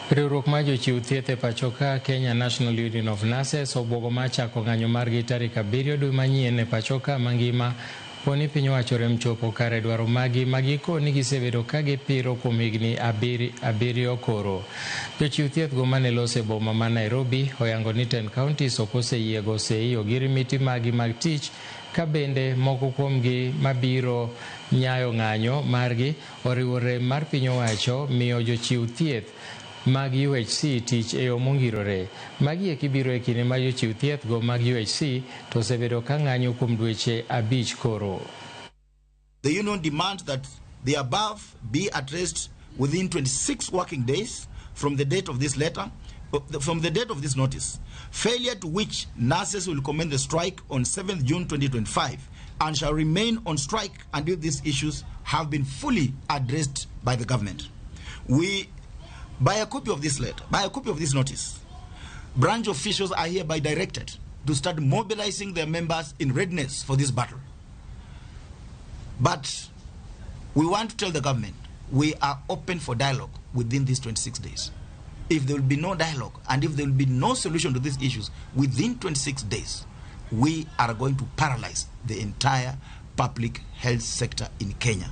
Riwruok mar jochiw thieth e pachoka Kenya National Union of Nurses obwogo mar chako ng'anyo margi tarik 7 dwe manyien e pachoka mangima poni piny owacho rem chopo kare dwaro magi magiko ni gisebedo ka gipiro kuom higni 7 koro. Jochiw thieth go mane loso e boma ma Nairobi oyango ni 10 counties ok oseyie go sei ogirimiti magi mag tich ka bende moko kuomgi mabiro nyayo ng'anyo margi oriwo rem mar piny owacho miyo jochiw thieth mag UHC tich e yo mongirore. Magi eki biro e kinde ma jochiw thieth go mag UHC to osebedo ka ng'anyo kuom dweche 5 koro. The union demands that the above be addressed within 26 working days from the date of this letter, from the date of this notice. Failure to which nurses will commence the strike on 7th June 2025 and shall remain on strike until these issues have been fully addressed by the government. We, by a copy of this letter, by a copy of this notice, branch officials are hereby directed to start mobilizing their members in readiness for this battle. But we want to tell the government we are open for dialogue within these 26 days. If there will be no dialogue and if there will be no solution to these issues within 26 days, we are going to paralyze the entire public health sector in Kenya.